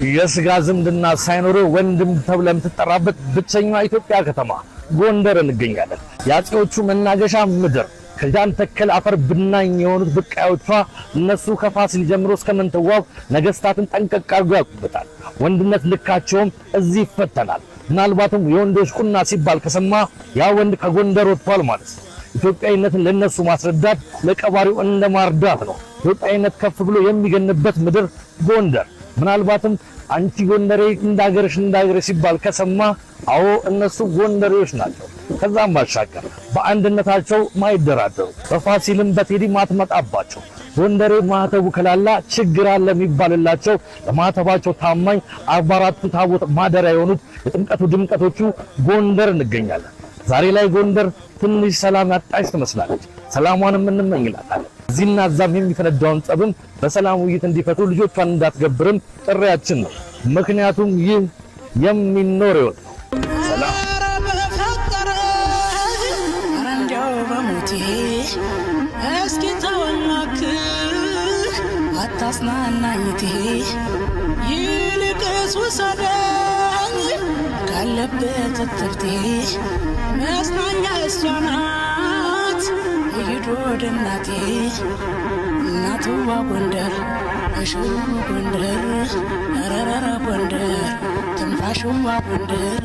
የስጋ ዝምድና ሳይኖር ወንድም ተብለህ የምትጠራበት ብቸኛዋ ኢትዮጵያ ከተማ ጎንደር እንገኛለን። የአፄዎቹ መናገሻ ምድር ከጃን ተከል አፈር ብናኝ የሆኑት ብቃዮቿ እነሱ ከፋሲል ጀምሮ እስከ ምንትዋብ ነገስታትን ጠንቀቅ አድርገው ያውቁበታል። ወንድነት ልካቸውም እዚህ ይፈተናል። ምናልባትም የወንዶች ቁና ሲባል ከሰማ ያ ወንድ ከጎንደር ወጥቷል ማለት ነው። ኢትዮጵያዊነትን ለነሱ ማስረዳት ለቀባሪው እንደማርዳት ነው። ኢትዮጵያዊነት ከፍ ብሎ የሚገንበት ምድር ጎንደር። ምናልባትም አንቺ ጎንደሬ እንዳገርሽ እንዳገሬ ሲባል ከሰማ አዎ እነሱ ጎንደሬዎች ናቸው። ከዛም ባሻገር በአንድነታቸው ማይደራደሩ፣ በፋሲልም በቴዲ ማትመጣባቸው፣ ጎንደሬ ማህተቡ ከላላ ችግር አለ የሚባልላቸው፣ ለማህተባቸው ታማኝ፣ 44ቱ ታቦት ማደሪያ የሆኑት የጥምቀቱ ድምቀቶቹ ጎንደር እንገኛለን። ዛሬ ላይ ጎንደር ትንሽ ሰላም ያጣች ትመስላለች። ሰላሟንም እንመኝላታለን። እዚህና እዛም የሚፈነዳውን ጸብም በሰላም ውይይት እንዲፈቱ ልጆቿን እንዳትገብርም ጥሪያችን ነው። ምክንያቱም ይህ የሚኖር ህይወት ነው። ሰላም። ኧረ በፈጠረ፣ ኧረ እንዲያው በሞቴ፣ እስኪ ተወኝ እባክህ፣ አታጽናናኝቴ። ይልቅስ ውሰደኝ ካለበት እትብቴ፣ መጽናኛ እሷ ናት። ይሂድ ወደ እናቴ፣ እናትዋ ጎንደር፣ እሽሩ ጎንደር፣ ረረረ ጎንደር፣ ትንፋሽዋ ጎንደር።